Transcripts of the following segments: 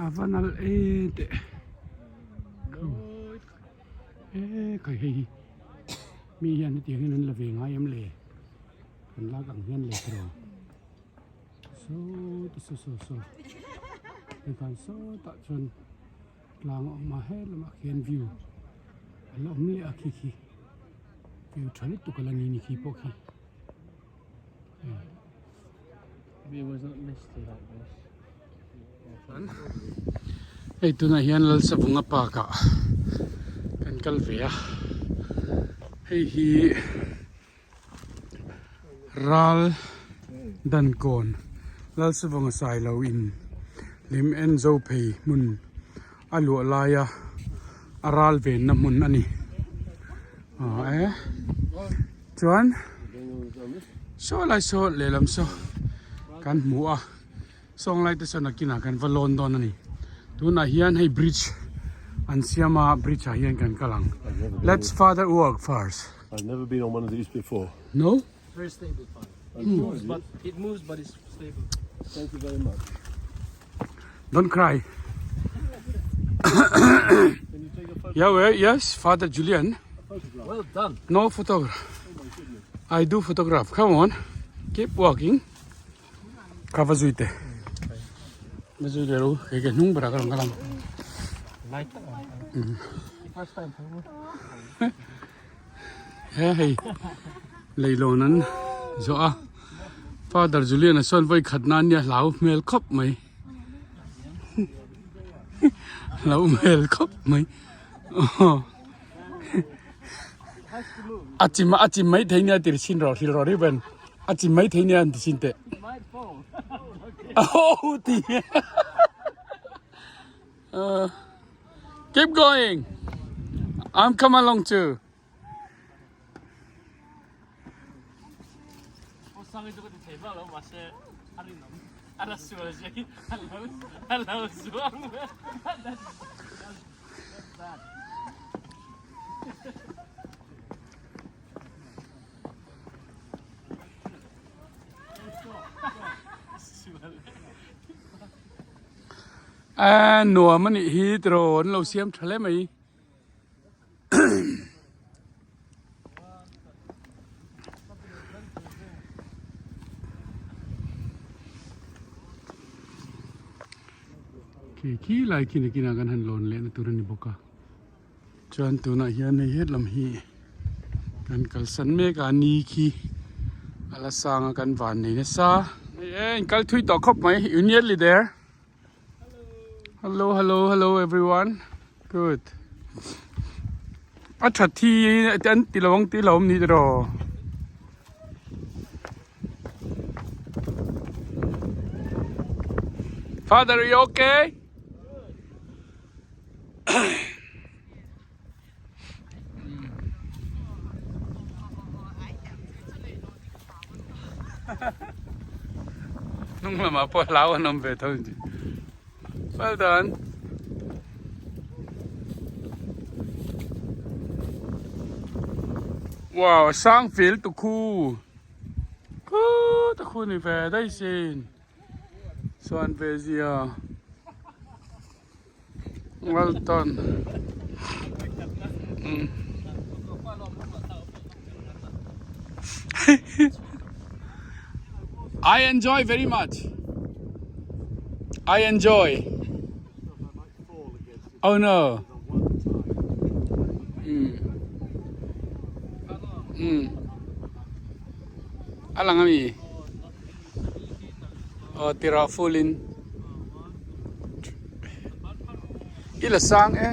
A va nalh e teh e khai hei hi mi hian hetiang hian an la ve ngai em le kan lak ang hian le tiraw sawta saw saw saw tikhan sawtah chuan tlang a awm a he lamah khian view a la awm leh a khi khi view tha lutuk a la ni ni khi pawh khi. Hei tunah hian Lalsavunga park ah kan kal ve a hei hi ral dankawn Lalsavunga sailo in lim en zo phei hmun a luah laia a ral venna hmun a ni aw e. Chuan saw lai saw lehlam saw kan hmu a sawng lai te saw nakinah kan va lawn dawn a ni tunah hian hei bridge an siam a bridge ah hian kan kal ang let's father work first I've never been on one of these before. No? Very stable father. It moves but it moves but it's stable. Thank you very much. Don't cry. Can you take a photo? Yeah, well, yes, Father Julian. Well done. No photograph. I do photograph. Come on. Keep walking. Ka va zui te. Va zui te ro. Ke ke hnung bara ka lang ka lang. Light. First time. He hei leilawn an zawh a Father Julian a sawn vawi khat nan nia hlau hmel khawp mai hlau hmel khawp mai a chim a chim mai thei nia tir chhin rawh hrilh rawh riben a chim mai thei nia an ti chhin teh oh ti keep going I'm come along too. A nuam a nih hi tiraw an lo siam tha hle mai. Khi khi lai khi nakinah kan han lawn leh na tur a ni bawk a chuan tunah hian hei hetlam hi kan kalsan mek a ni khi a la sang a kan van nei nasa hei e in kal thui tawh khawp mai you nearly there. Hello hello hello everyone good a that hi an ti lo ang tih lo awm ni tiraw Father are you okay Hnung lamah pawh hlau an awm ve tho inti. Well done. Wow, sang fil tu khu. Khu ta khu ni ve dai sin. Chuan ve zia. Well done. Mm. I enjoy very much. I enjoy. Oh no. Mm. Mm. Alang ami. Aw tirah full in i la sang e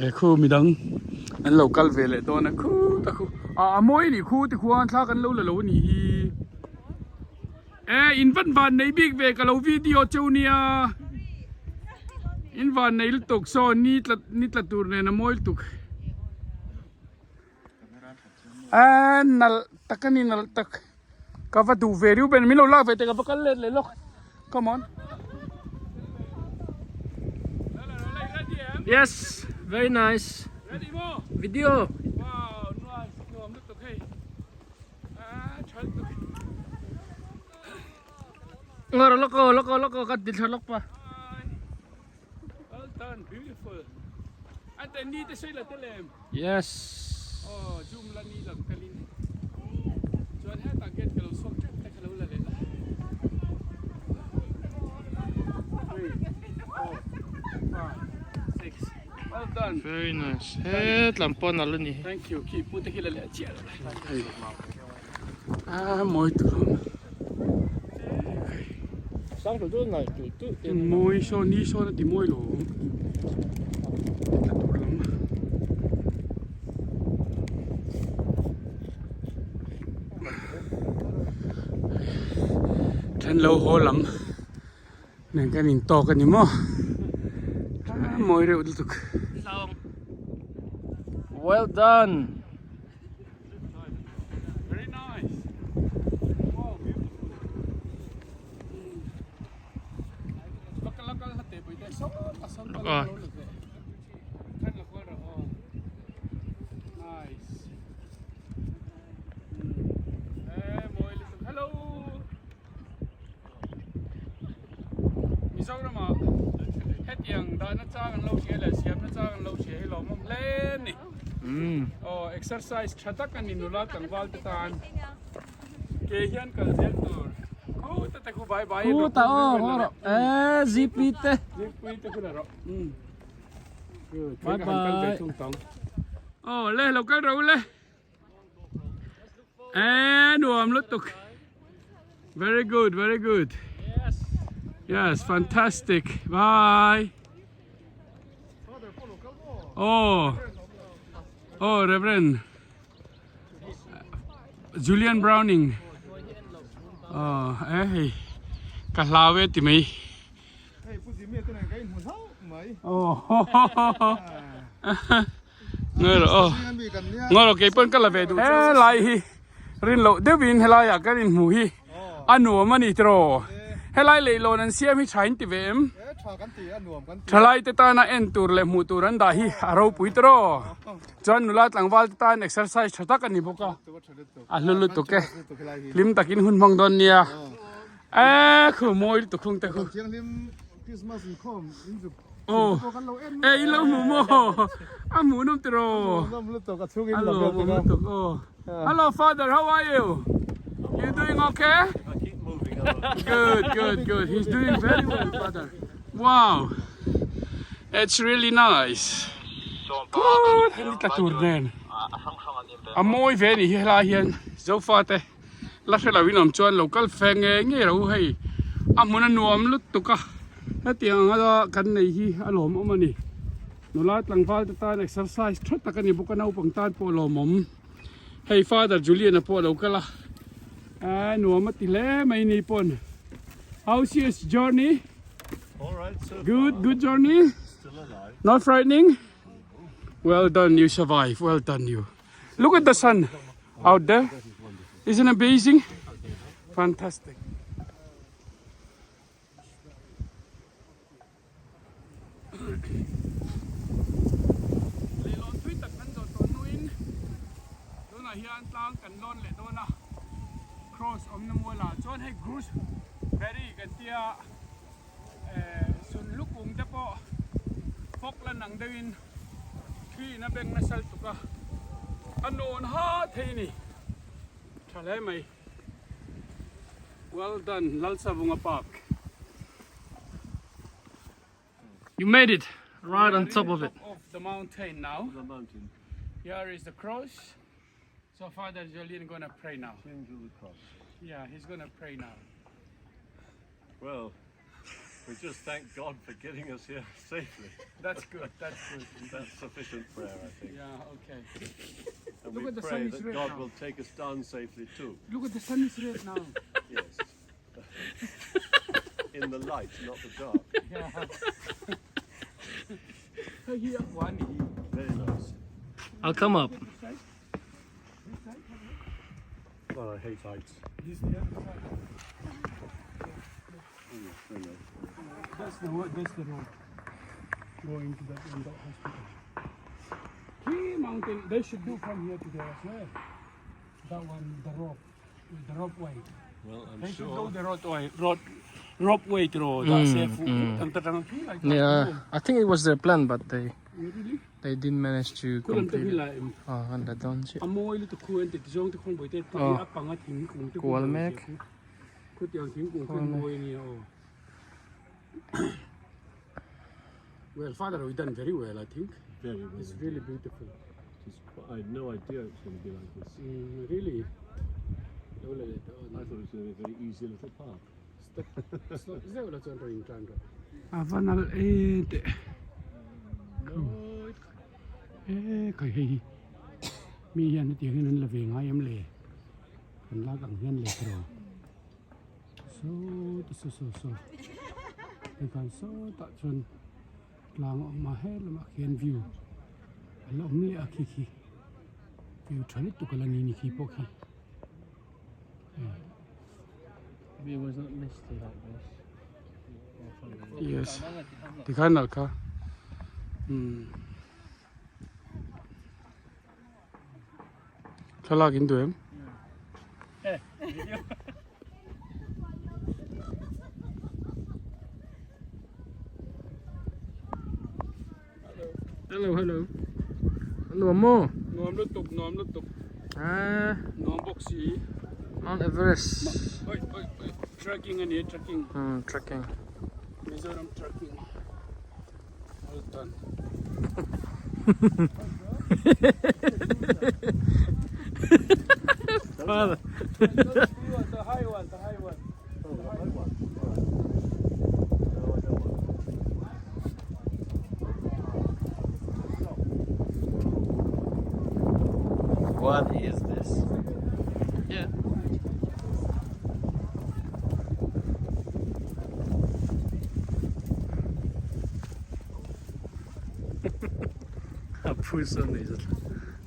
he khu midang an lo kal ve leh dawn a khu ta khu ah a mawi a nih khu tikhuan thla kan lo la lo a nih hi e in van van nei bik ve ka lo video cheu nia in van nei lutuk saw ni tla ni tla tur nen a mawi lutuk. A nalh tak a ni nalh tak ka va duh ve riu ber min lo lak ve teh ka va kal let leh lawk come on Yes very nice video wow nice nuam lutuk hei a tha lutuk. Ngawr lawk aw lawk aw lawk aw ka ti thla lawk pa. Well done, beautiful. Ante ni te sei la te lem. Yes. Oh, zoom la ni lang telin. Chuan hetah gate ka lo chhuak tep te ka lo la leh la. 3, 4, 5, 6. Well done. Very nice. Hetlam pawh a nalh a ni. Thank you. Khi pu te khi la leh chiah lo. Ah, mawi tur awm. Mawi sawn ni sawn a ti mawi lo awm. Tla tur lam. Then lo haw lam nen kan in tawk a ni maw. Ah, mawi reuh lutuk. Well done. Very nice. Wow, beautiful. Nice. Hello. Mizoram ah hetiang dahna chang an lo hria leh siamna chang an lo hria hi lawmawm hle a ni. Aw exercise tha tak a ni nula tlangval te tan ke hian kal zel tur khuta te khu bai bai Khuta aw haw rawh e zip te zip te khu la rawh Bye bye. Aw le lo kal ro le. Eh, nuam lutuk. Very good, very good. Yes. Yes, fantastic. Bye. Oh. Oh, Reverend Julian Browning. Oh, eh, hei. Ka hlau e ti mai. Oh. Ngai rawh aw. Ngai rawh kei pawn ka la ve duh helai hi rin loh deuhin helai ah kan inhmu hi a nuam a ni tiraw. Helai leihlawn an siam hi tha in ti ve em? Thalai te tana en tur leh hmuh tur an dah hi a ropui tiraw. Chuan nula tlangval te tan exercise tha tak a ni bawk a. A hlu lutuk e. Hlim takin hun hmang dawn nia. Eee khu mawi lutuk khung te khu. Aw e i lo hmu maw a hmuh nawm tiraw a lawm awm lutuk aw hello father how are you you doing okay good good good he's doing very well father wow it's really nice good hemi tla tur nen a mawi ve a nih hi helai hian zofa te La hre lo in awm chuan lo kal fe nge nge ro hei a hmun a nuam lutuk a hetiang anga kan nei hi a lawmawm a ni nula tlangval te tan exercise tha tak a ni bawk a naupang tan pawh a lawmawm hei father Julian a pawh a lo kal a eh nuam a ti hle mai ni pawn how's your journey good good journey not frightening well done you survive well done you Look at the sun out there. Isn't it amazing? Fantastic. Leilawn thui tak kan zawh tawh hnuin tunah hian tlang kan lawn leh dawn a cross awmna mualah chuan hei gooseberry kan tia eh sunhlukung te pawh fawk la nang deuhin Thli in a beng nasa lutuk a, a nawn ha thei a ni. Tha hle mai. Well done Lalsavunga Park. You made it right on top of it. Top of the mountain now. The mountain. Here is the cross. So Father Julian gonna pray now. Cling to the cross. Yeah, he's gonna pray now. Well, we just thank God for getting us here safely. That's good, that's good. That's sufficient prayer, I think. Yeah, okay. And Look we at the pray sun is that red God now. will take us down safely too. Look at the sun is red now. Yes. In the light, not the dark. Yeah. Hei hi a kua ni hi. Very nice. I'll come up. This side? This side? Well, I hate heights. This the other side. That's the road, that's the road going to that one, that hospital. Three mountain, they should do from here to there as well. That one, the rope, the rope way. Well, I'm They should sure. go the road way, road. Rope way tiraw dah se fuh ang ta tang khi lai Yeah, I think it was their plan but they Really? they didn't manage to Khu lam te complete hi it. lai em. Ah, an la dawn chiah. A mawi lutuk khu an ti ti zawng te khawn bawih te tu hi a panga thing kung te khu Kual mek. Khu tiang thing kung khu mawi ania aw. Well, father, we done very well, I think. Very well. It's really beautiful. It's quite, I had no idea it was going to be like this. Mm, really. Lo le le I thought it was going to be a very easy little park. Stop. Stop. Zeu la chuan rawing tan rawh. A van al e te. E khai hei hi. Mi hian hetiang hian an la ve ngai em le. Kan lak ang hian le tiraw. Saw ta saw saw saw tikhan sawtah chuan tlang a awm a he lamah khian view a la awm leh a khi khi view tha lutuk a la ni ni khi pawh khi yes tikhan nalh kha umm Thlalak in duh em? Hello hello. Nuam maw? Nuam lutuk nuam lutuk. Ah. Nuam bawk si. Mount Everest. Oi oi oi trekking a ni trekking. Hmm trekking. Mizoram trekking. Well done. Father. The high one, the high one. Oh, the high one. No, I don't want. What is this? Yeah. A phu sawn nei zet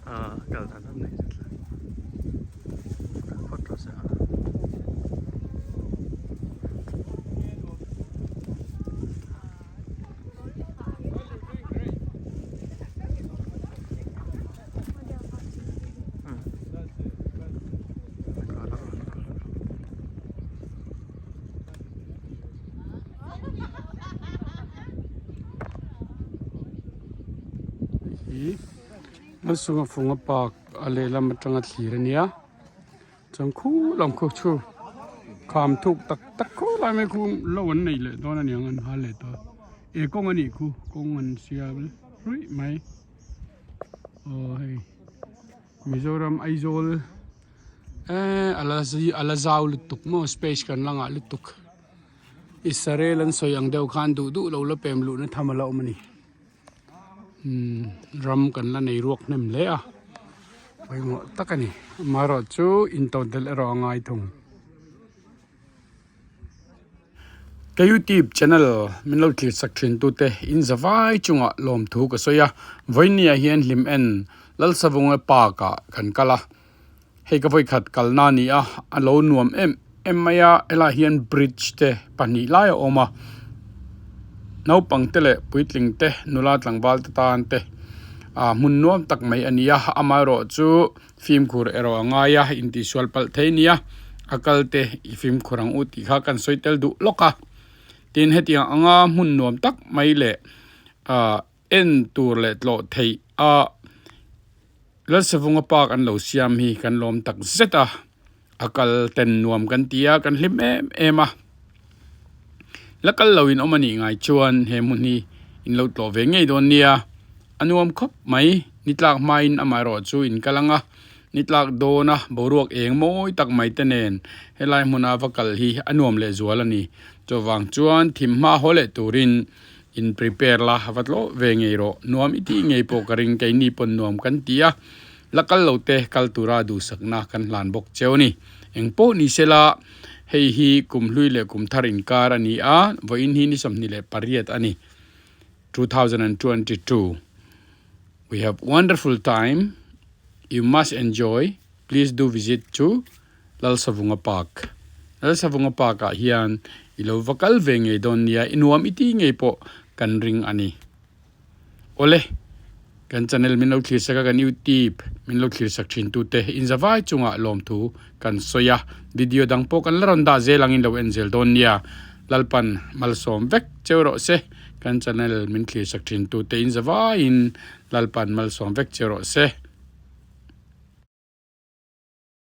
a kal dan an nei zet phawt rawh se a. Hi Malsunga funga park a lehlam atanga thlir ania chuan khu lam khu chu kham thuk tak tak khawp lai mai khu lo an nei leh dawn aniang an hal leh tawh e kawng anih khu kawng an siam ruih mai aw hei. Mizoram Aizawl eee a la a la zau lutuk maw space kan la ngah lutuk Israel an sawi ang deuh khan duh duh lo la pem luhna tham a la awm a ni umm ram kan la nei ruak hnem hle a pawimawh tak a ni amaherawh chu intodelh erawh a ngai thung. Ka youtube channel min lo thlir sak thin tute in zavai chungah lawmthu ka sawi a vawinia hian hlim en Lalsavunga park ah kan kal a hei ka vawikhat kalna a ni a a lo nuam em em mai a helaiah hian bridge te pahnih lai a awm a naupang te leh puitling te nula tlangval te tan te ah hmun nuam tak mai a ni a amaherawhchu. Fimkhur erawh a ngai a, intihsual palh thei nia, a kal te i fimkhur ang u tih kha kan sawi tel duh lawk a. Tin, hetiang anga hmun nuam tak mai leh ah en tur leh tlawh theih a Lalsavunga Park an lo siam hi kan lawm tak zet a, a kal ten nuam kan ti a, kan hlim em em a. La kal lo in awm a nih ngai chuan he hmun hi in lo tlawh ve ngei dawn nia, a nuam khawp mai. Ni tlak hmain amaherawh chu in kal ang a, ni tlak dawna boruak eng mawi tak mai te nen helai hmuna va kal hi a nuam leh zual a ni. Chuvang chuan thim hma haw leh turin in prepare la va tlawh ve ngei rawh. Nuam i tih ngei pawh ka ring keini pawn nuam kan ti a, la kal lo te kal tura duhsakna kan hlan bawk cheu a ni. Engpawh ni sela hei hi kum hlui leh kum thar inkar a ni a, vawiin hi ni 28 a ni, 2022. We have wonderful time, you must enjoy, please do visit to Lalsavunga Park. Lalsavunga Park ah hian i lo va kal ve ngei dawn nia, i nuam i tih ngei pawh kan ring a ni. Awle, kan channel min lo thlir sak a, kan youtube min lo thlir sak thin tute inzavai chungah lawmthu kan sawi a, video dang pawh kan la rawn dah zel angin lo en zel dawn nia. Lalpan malsawm vek cheu rawh se. Kan channel min thlir sak thin tute in zavaiin Lalpan malsawm vek cheu rawh se.